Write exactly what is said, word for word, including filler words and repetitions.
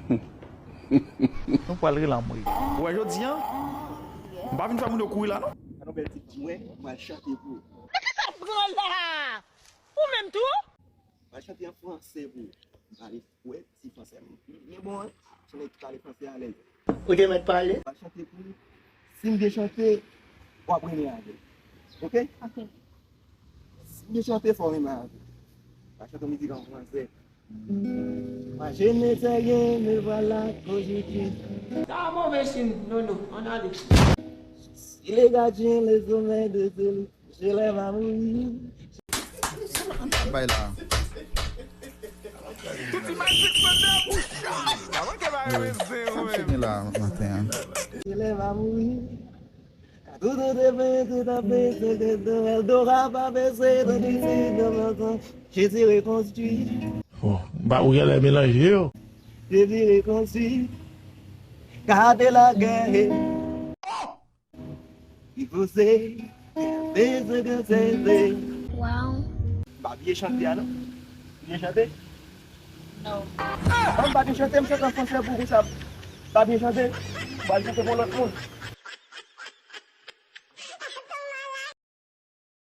Nou pral rele anmwe. Ou wè jodi a, m pa vin fè moun yo kouri la non. An nou bèl ti fanm, wè, m pral chante pou ou. Sa pran la! Ou menm tou? M pral chante an fransè pou ou. M pale, wè, ti fransè m byen bon, wi. Se nèg ki pale fransè alèz. Ou te mèt pale. M pral chante pou ou. Si m byen chante, w ap renmen avè m. Oke? Oke. Si m byen chante, fò w renmen avè m. M pral chante yon mizik an fransè. Moi, je ne sais rien, me voilà qu'aujourd'hui. Sa move sin, non, non, ann ale. Si les gardiens, les hommes de celui, je lève à mourir. Bay la. Tout imaj se fè nan bouch. Sa manke bay rezen, wi. Fini la maten an. Je lève à mourir. Tout, tout est fait, tout à fait, c'est que de Eldora pa baissé, tout ici, de matin, je suis reconstruit. Bon, ba ou genlè melanje yo. Je suis reconstruit. Gade la guerre. Divorcé. C'est ce que c'est, c'est. Wow. M pa byen chante a non. Byen chante? Non. Ah, m pa byen chante, m chante an fransè pou ou konsa. M pa byen chante. M pa chante pou lòt moun.